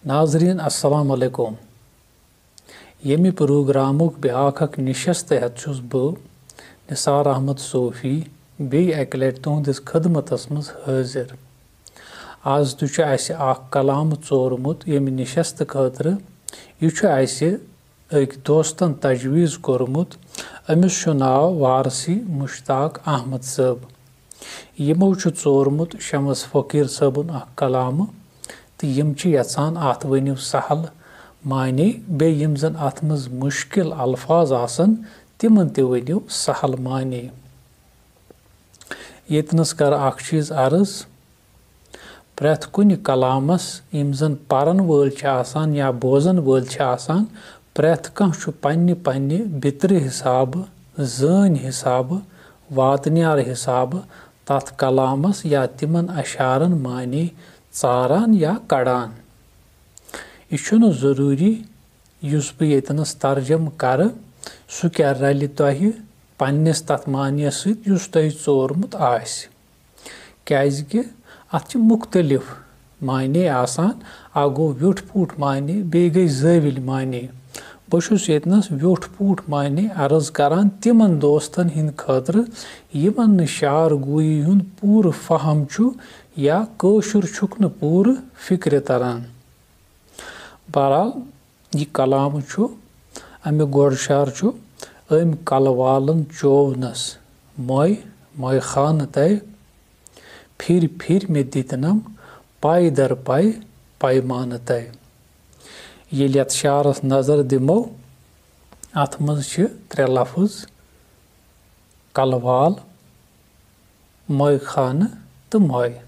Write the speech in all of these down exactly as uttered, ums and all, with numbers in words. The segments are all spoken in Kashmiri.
ناظرین، السلام علیکم۔ ییٚمہِ پروگرامُک بیٛاکھ اکھ نِشست ہٮ۪تھ چھُس بہٕ، نثار احمد صوفی، بیٚیہِ اَکہِ لَٹہِ تُہنٛدِس خدمتس منٛز حٲضِر۔ از تہِ چھُ اَسہِ اکھ کلام ژورمُت ییٚمہِ نِشست خٲطرٕ۔ یہِ چھُ اَسہِ أکۍ دوستن تجویز کوٚرمُت۔ أمِس چھُ ناو وارثی مشتاق احمد صٲب۔ یِمو چھُ ژورمُت شمس فقیٖر صٲبُن اکھ کلامہٕ، تہٕ یِم چھِ یژھان اتھ ؤنِو سہل معنی، بیٚیہِ یِم زن اتھ منٛز مُشکِل الفاظ آسن، تِمن تہِ ؤنِو سہل معنی۔ ییٚتنس کرٕ اکھ چیٖز عرض، پرٛٮ۪تھ کُنہِ کلامس یِم زن پرن وٲلۍ چھِ آسان یا بوزن وٲلۍ چھِ آسان، پرٛٮ۪تھ کانٛہہ چھُ پننہِ پننہِ بِترِ حسابہٕ، زٲنۍ حسابہٕ، واتنیار حسابہٕ تتھ کلامس یا تِمن اشعارن معنی ژاران یا کڑان۔ یہِ چھُنہٕ ضروٗری یُس بہٕ ییٚتنس ترجمہٕ کرٕ، سُہ کیٛاہ رلہِ تۄہہِ پننِس تتھ معنیس سۭتۍ یُس تۄہہِ ژورمُت آسہِ۔ کیازِ کہِ اتھ چھِ مُختٔلِف معنی آسان۔ اکھ گوٚو ویوٚٹھ پوٗٹھ معنی، بیٚیہِ گٔے زٲوِلۍ معنی۔ بہٕ چھُس ییٚتنس ویوٚٹھ پوٗٹھ معنی عرض کران تِمن دوستن ہٕنٛدِ خٲطرٕ، یِمن نہٕ شعر گویی ہُنٛد پوٗرٕ فہم چھُ یا کٲشُر چھُکھ نہٕ پوٗرٕ فکرِ تران۔ بہرحال، یہِ کلام چھُ، اَمیُک گۄڈٕ شعر چھُ، أمۍ کلہٕ والن چوونس مۄے، مۄے خانہٕ تَے، پھِرۍ پھِرۍ مےٚ دِتنم پَے در پَے، پیمانہٕ تَے۔ ییٚلہِ یَتھ شعرس نظر دِمو، اَتھ منٛز چھِ ترٛےٚ لفظ، کلہٕ وال، مۄے خانہٕ تہٕ مۄے۔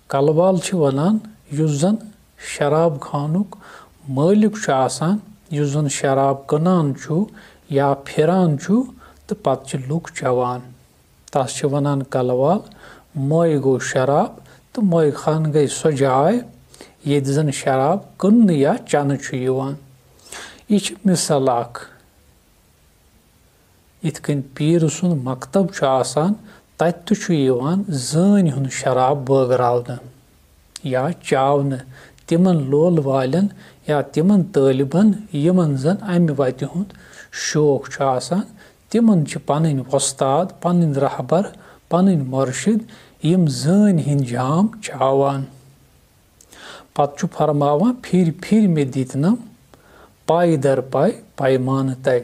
کلہٕ وال چھِ وَنان یُس زَن شراب خانُک مٲلِک چھُ آسان، یُس زَن شراب کٕنان چھُ یا پھِران چھُ تہٕ پَتہٕ چھِ لُکھ چٮ۪وان، تَس چھِ وَنان کلہٕ وال۔ مۄے گوٚو شراب تہٕ مۄے خانہٕ گٔے سۄ جاے ییٚتہِ زَن شراب کٕننہٕ یا چٮ۪نہٕ چھُ یِوان۔ یہِ چھِ مِثال اَکھ۔ یِتھ کٔنۍ پیٖرٕ سُنٛد مکتب چھُ آسان، تَتہِ تہِ چھُ یِوان زٲنۍ ہُنٛد شراب بٲگراونہٕ یا چاونہٕ تِمن لول والٮ۪ن یا تِمن طٲلبن، یِمن زن اَمہِ وَتہِ ہُنٛد شوق چھُ آسان۔ تِمن چھِ پنٕنۍ وۄستاد، پنٕنۍ رہبر، پنٕنۍ مُرشِد، یِم زٲنۍ ہٕنٛدۍ جام چاوان۔ پتہٕ چھُ فرماوان، پھِرۍ پھِرۍ مےٚ دِتنم پَے در پَے، پیمانہٕ تَے۔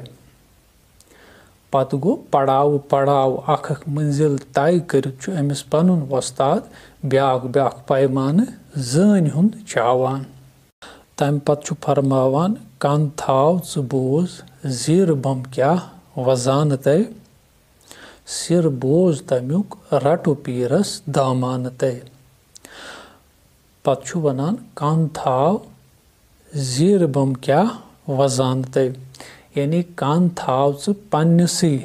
پتہٕ گوٚو پڑاوٕ پڑاوٕ، اکھ اکھ منزل طے کٔرِتھ چھُ أمِس پنُن وۄستاد بیاکھ بیاکھ پیمانہٕ زٲنۍ ہُنٛد چاوان۔ تمہِ پتہٕ چھُ فرماوان، کن تھاو ژٕ بوز، زیٖرٕ بم کیاہ وزانہٕ تَے۔ سِر بوز تمیُک، رٹہٕ پیٖرس دامانہٕ تَے۔ پتہٕ چھُ ونان، کن تھاو زیٖرٕ بم کیاہ وزانہٕ تَے۔ یعنی کن تھاو ژٕ پننِسٕے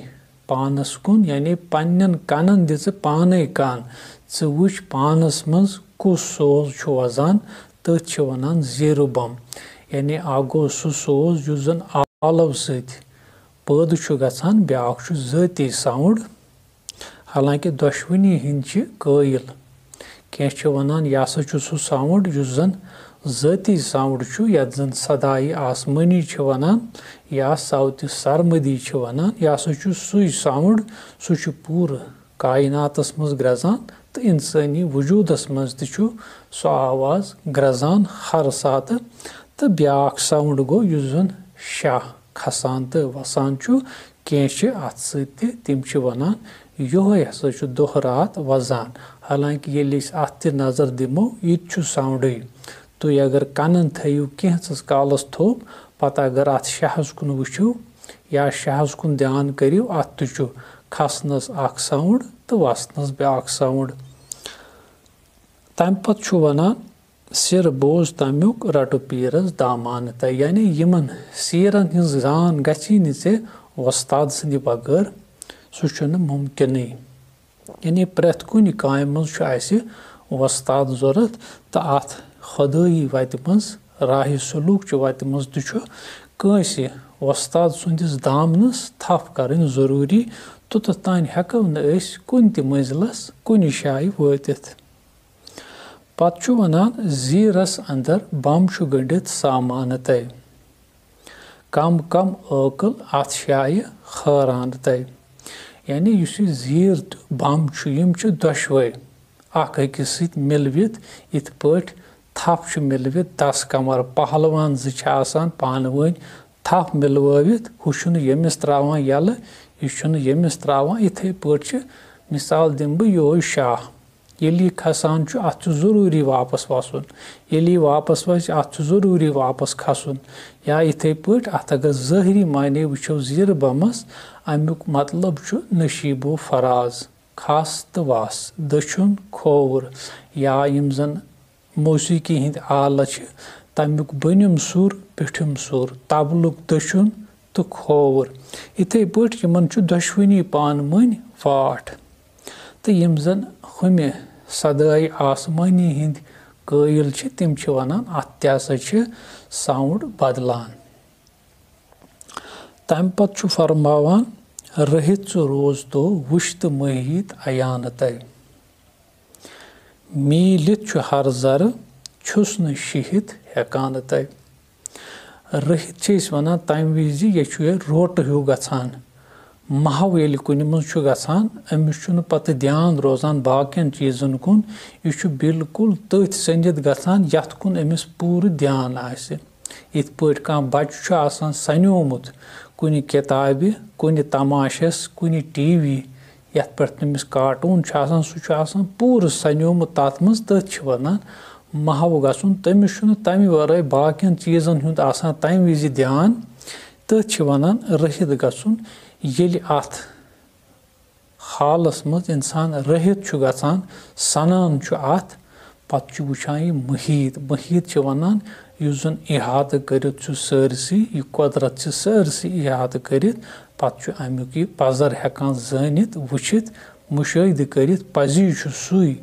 پانس کُن، یعنی پننٮ۪ن کنن دِ ژٕ پانے کن۔ ژٕ وٕچھ پانس منٛز کُس سوز چھُ وزان، تٔتھۍ چھِ ونان زیٖرٕ بم۔ یعنی اکھ گوٚو سُہ سوز یُس زن آلو سۭتۍ پٲدٕ چھُ گژھان، بیاکھ چھُ ذٲتی ساوُنڈ۔ حالانکہ دۄشوٕنی ہٕنٛدۍ چھِ قٲیِل۔ کینٛہہ چھِ وَنان، یہِ ہسا چھُ سُہ ساوُنڈ یُس زَن ذٲتی ساوُنڈ چھُ، یَتھ زَن صدایہِ آسمٲنی چھِ وَنان یا صوتِ سرمدی چھِ وَنان۔ یہِ ہسا چھُ سُے ساوُنڈ، سُہ چھُ پوٗرٕ کائناتَس منٛز گرٛزان تہٕ اِنسٲنی وجوٗدَس منٛز تہِ چھُ سُہ آواز گرٛزان ہر ساتہٕ۔ تہٕ بیٛاکھ ساوُنڈ گوٚو یُس زَن شاہ کھسان تہٕ وَسان چھُ۔ کینٛہہ چھِ اَتھ سۭتۍ تہِ، تِم چھِ وَنان، یِہوٚے ہسا چھُ دۄہ راتھ وَزان۔ حالانکہ ییٚلہِ أسۍ اَتھ تہِ نظر دِمو، یہِ تہِ چھُ ساوُنڈٕے۔ تُہۍ اگر کَنَن تھٲیِو کینٛژھس کالَس تھوٚپ، پَتہٕ اگر اَتھ شاہَس کُن وٕچھِو یا شاہَس کُن دھیان کٔرِو، اَتھ تہِ چھُ کھسنَس اَکھ ساوُنڈ تہٕ وَسنَس بیٛاکھ ساوُنڈ۔ تَمہِ پَتہٕ چھُ وَنان، سِر بوز تَمیُک، رَٹہٕ پیٖرَس دامانہٕ تَے۔ یعنی یِمَن سیٖرَن ہٕنٛز زان گژھی نہٕ ژےٚ وۄستاد سٕنٛدِ بغٲر، سُہ چھُنہٕ مُمکِنٕے۔ یعنی پرٛٮ۪تھ کُنہِ کامہِ منٛز چھُ اَسہِ وۄستاد ضوٚرَتھ، تہٕ اَتھ خۄدٲیی وَتہِ منٛز، راہِ سلوٗک چہِ وَتہِ منٛز تہِ چھُ کٲنٛسہِ وۄستاد سٕنٛدِس دامنَس تھَپھ کَرٕنۍ ضروٗری۔ توٚتَتھ تام ہٮ۪کو نہٕ أسۍ کُنہِ تہِ مٔنزلَس کُنہِ جایہِ وٲتِتھ۔ پتہٕ چھُ ونان، زیٖرس اندر بم چھُ گٔنڈِتھ سامانہٕ تَے۔ کم کم عٲقل اتھ جایہِ حٲران تَے۔ یعنی یُس یہِ زیٖر تہٕ بم چھُ، یِم چھِ دۄشوے اکھ أکِس سۭتۍ مِلوِتھ، یِتھ پٲٹھۍ تھپھ چھِ مِلوِتھ دَس کمر۔ پہلوان زٕ چھِ آسان پانہٕ ؤنۍ تھپھ مِلوٲوِتھ، ہُہ چھُنہٕ ییٚمِس تراوان یَلہٕ، یہِ چھُنہٕ ییٚمِس تراوان۔ یِتھے پٲٹھۍ چھِ، مثال دِمہٕ بہٕ، یِہوٚے شاہ۔ ییٚلہِ یہِ کھسان چھُ، اَتھ چھُ ضروٗری واپس وَسُن۔ ییٚلہِ یہِ واپس وَسہِ، اَتھ چھُ ضروٗری واپس کھسُن۔ یا یِتھے پٲٹھۍ اَتھ اگر ظٲہری معنی وٕچھو زیٖرٕ بَمَس، اَمیُک مطلب چھُ نشیب و فراز، کھس تہٕ وَس، دٔچھُن کھووُر، یا یِم زَن موسیقی ہٕنٛدۍ آلہٕ چھِ، تَمیُک بٔنِم سُر، پیٚٹھِم سُر، طبلُک دٔچھُن تہٕ کھووُر۔ یِتھے پٲٹھۍ یِمن چھُ دۄشوٕنی پانہٕ ؤنۍ واٹھ۔ تہٕ یِم زَن ہُمہِ صدٲے آسمٲنی ہٕنٛدۍ قٲیِل چھِ، تِم چھِ وَنان، اَتھ تہِ ہسا چھِ sound بدلان۔ تَمہِ پتہٕ چھُ فرماوان، رٔہِتھ ژٕ روز تو وُچھ تہٕ مٔہیٖد عیانہٕ تَے۔ میٖلِتھ چھُ ہر زرٕ، چھُس نہٕ شِہِتھ ہٮ۪کان تَے۔ رٔہِتھ چھِ أسۍ وَنان تَمہِ وِزِ، یہِ چھُ یہِ روٹہٕ ہیوٗ گژھان۔ محو ییٚلہِ کُنہِ منٛز چھُ گژھان، أمِس چھُنہٕ پَتہٕ دیان روزان باقیَن چیٖزَن کُن۔ یہِ چھُ بالکل تٔتھۍ سٔنِتھ گژھان، یَتھ کُن أمِس پوٗرٕ دیان آسہِ۔ یِتھ پٲٹھۍ کانٛہہ بَچہٕ چھُ آسان سَنیومُت کُنہِ کِتابہِ، کُنہِ تماشَس، کُنہِ ٹی وی، یَتھ پٮ۪ٹھ تٔمِس کارٹوٗن چھُ آسان، سُہ چھُ آسان پوٗرٕ سَنیومُت تَتھ منٛز، تٔتھۍ چھِ وَنان محو گژھُن۔ تٔمِس چھُنہٕ تَمہِ وَرٲے باقیَن چیٖزَن ہُنٛد آسان تَمہِ وِزِ دیان، تٔتھۍ چھِ وَنان رٔہِتھ گژھُن۔ ییٚلہِ اَتھ حالَس منٛز اِنسان رٔہِتھ چھُ گژھان، سَنان چھُ اَتھ، پَتہٕ چھُ وٕچھان یہِ محیط۔ محیط چھِ وَنان یُس زَن احاطہٕ کٔرِتھ چھُ سٲرسٕے، یہِ قۄدرَت چھِ سٲرسٕے احاطہٕ کٔرِتھ، پَتہٕ چھُ اَمیُک یہِ پَزَر ہٮ۪کان زٲنِتھ، وٕچھِتھ، مُشٲہدٕ کٔرِتھ۔ پَزی چھُ سُے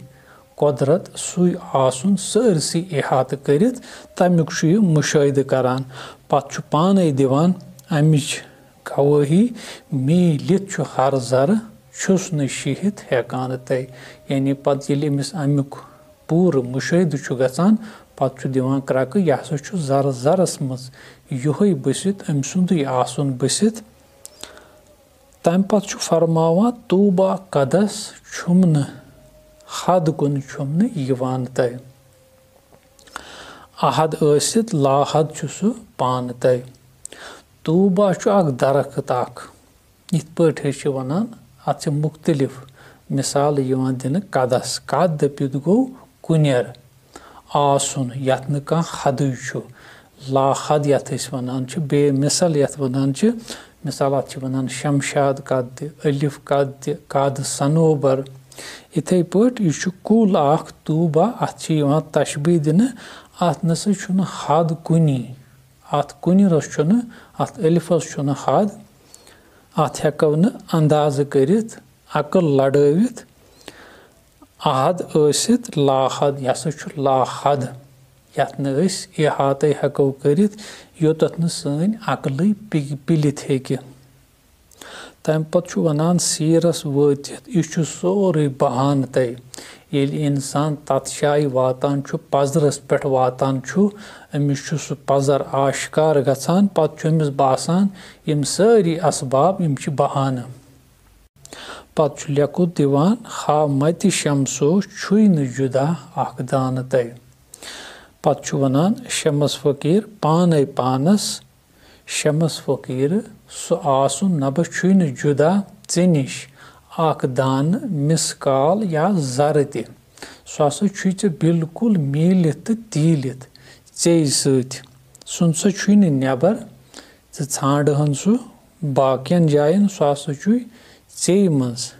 قۄدرَت، سُے آسُن سٲرسٕے احاطہٕ کٔرِتھ، تَمیُک چھُ یہِ مُشٲہدٕ کَران۔ پَتہٕ چھُ پانَے دِوان اَمِچ گوٲہی، میٖلِتھ چھُ ہر زرٕ، چھُس نہٕ شِہِتھ ہٮ۪کان تَے۔ یعنی پَتہٕ ییٚلہِ أمِس اَمیُک پوٗرٕ مُشٲہدٕ چھُ گژھان، پَتہٕ چھُ دِوان کرٛکہٕ، یہِ ہسا چھُ زرٕ زرَس منٛز یِہوٚے بٔسِتھ، أمۍ سُنٛدُے آسُن بٔسِتھ۔ تَمہِ پَتہٕ چھُ فرماوان، طوبیٰ کدس چھُم نہٕ، حد کُن چھُم نہٕ یِوان تَے۔ احد ٲسِتھ لاحد چھُ سُہ پانہٕ تَے۔ طوبیٰ چھُ اکھ درخت اکھ۔ یِتھ پٲٹھۍ أسۍ چھِ وَنان، اَتھ چھِ مُختٔلِف مِثالہٕ یِوان دِنہٕ۔ کدس، کد دٔپِتھ گوٚو کُنٮ۪ر آسُن، یَتھ نہٕ کانٛہہ حدٕے چھُ۔ لاحد یَتھ أسۍ وَنان چھِ، بے مثل یَتھ وَنان چھِ۔ مِثال، اَتھ چھِ وَنان شمشاد کد تہِ، الف کد تہِ، کد صنوبر۔ یِتھَے پٲٹھۍ یہِ چھُ کُل اَکھ، طوبیٰ، اَتھ چھِ یِوان تشبیٖہ دِنہٕ۔ اَتھ نہ سا چھُنہٕ حد کُنی، اَتھ کُنہِ رَس چھُنہٕ، اَتھ الفَس چھُنہٕ حد۔ اَتھ ہٮ۪کو نہٕ اندازٕ کٔرِتھ، عقل لڑٲوِتھ۔ احد ٲسِتھ لاحد، یہِ ہسا چھُ لاحد، یَتھ نہٕ أسۍ احاطے ہٮ۪کو کٔرِتھ، یوٚتَتھ نہٕ سٲنۍ عقلٕے پِ-، پِلِتھ ہیٚکہِ۔ تَمہِ پَتہٕ چھُ وَنان، سیٖرَس وٲتِتھ، یہِ چھُ سورُے بہانہٕ تَے۔ ییٚلہِ اِنسان تَتھ جایہِ واتان چھُ، پَزرَس پٮ۪ٹھ واتان چھُ، أمِس چھُ سُہ پَزر آشکار گژھان، پَتہٕ چھُ أمِس باسان، یِم سٲری اسباب، یِم چھِ بہانہٕ۔ پتہٕ چھُ لیٚکھُت دِوان، ہا متہِ شمسو چھُے نہٕ جُدا اکھ دانہٕ تَے۔ پتہٕ چھُ وَنان، شمس فقیٖر پانے پانس، شمس فقیٖر سُہ آسُن نبہٕ چھُے نہٕ جُدا ژےٚ نِش اکھ دانہٕ، مثقال یا ذرٕ تہِ۔ سُہ ہسا چھُے ژےٚ بالکل میٖلِتھ تہٕ تیٖلِتھ ژےٚ سۭتۍ۔ سُہ نہ سا چھُے نہٕ نٮ۪بر، ژٕ ژھانٛڈہَن سُہ باقیَن جایَن، سُہ ہسا چھُے ژے منٛز۔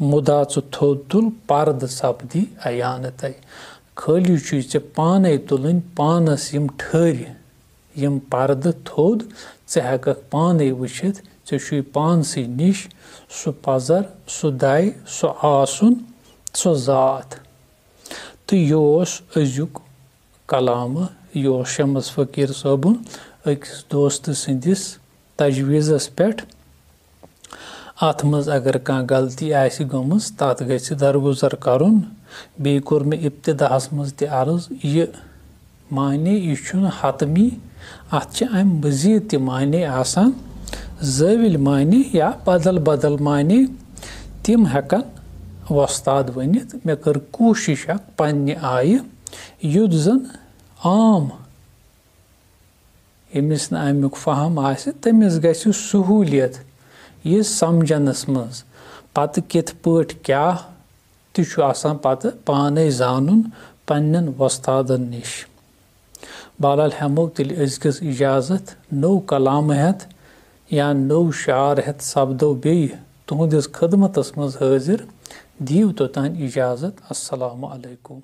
مُدا ژٕ تھوٚد تُل پردٕ سپدی عیانہٕ تَے۔ خٲلی چھُے ژےٚ پانَے تُلٕنۍ پانَس یِم ٹھٔرۍ، یِم پردٕ تھوٚد، ژٕ ہٮ۪کَکھ پانَے وٕچھِتھ، ژےٚ چھُے پانسٕے نِش سُہ پزر، سُہ دَے، سُہ آسُن، سُہ ذات۔ تہٕ یہِ اوس أزیُک کلامہٕ، یہِ اوس شمس فقیٖر صٲبُن أکِس دوستہٕ سٕنٛدِس تجویٖزس پٮ۪ٹھ۔ اَتھ منٛز اگر کانٛہہ غلطی آسہِ گٔمٕژ، تَتھ گژھِ درگُزر کرُن۔ بیٚیہِ کوٚر مےٚ ابتداہَس منٛز تہِ عرض، یہِ معنی، یہِ چھُنہٕ حتمی، اَتھ چھِ اَمہِ مٔزیٖد تہِ معنی آسان، زٲوِلۍ معنی یا بدل بدل معنی، تِم ہٮ۪کن وۄستاد ؤنِتھ۔ مےٚ کٔر کوٗشِش اکھ پننہِ آیہِ، یُتھ زن عام ییٚمِس نہٕ اَمیُک فہم آسہِ، تٔمِس گژھِ سہوٗلیت یہِ سمجھنس منٛز۔ پتہٕ کِتھ پٲٹھۍ کیٛاہ تہِ چھُ آسان پتہٕ پانے زانُن پننٮ۪ن وۄستادن نِش۔ بہرحال، ہٮ۪مو تیٚلہِ أزکِس اجازت، نوٚو کلام ہٮ۪تھ یا نوٚو شعر ہٮ۪تھ سپدو بیٚیہِ تُہنٛدِس خدمتس منٛز حٲضِر۔ دِیِو توٚتام اجازت۔ السلام علیکم۔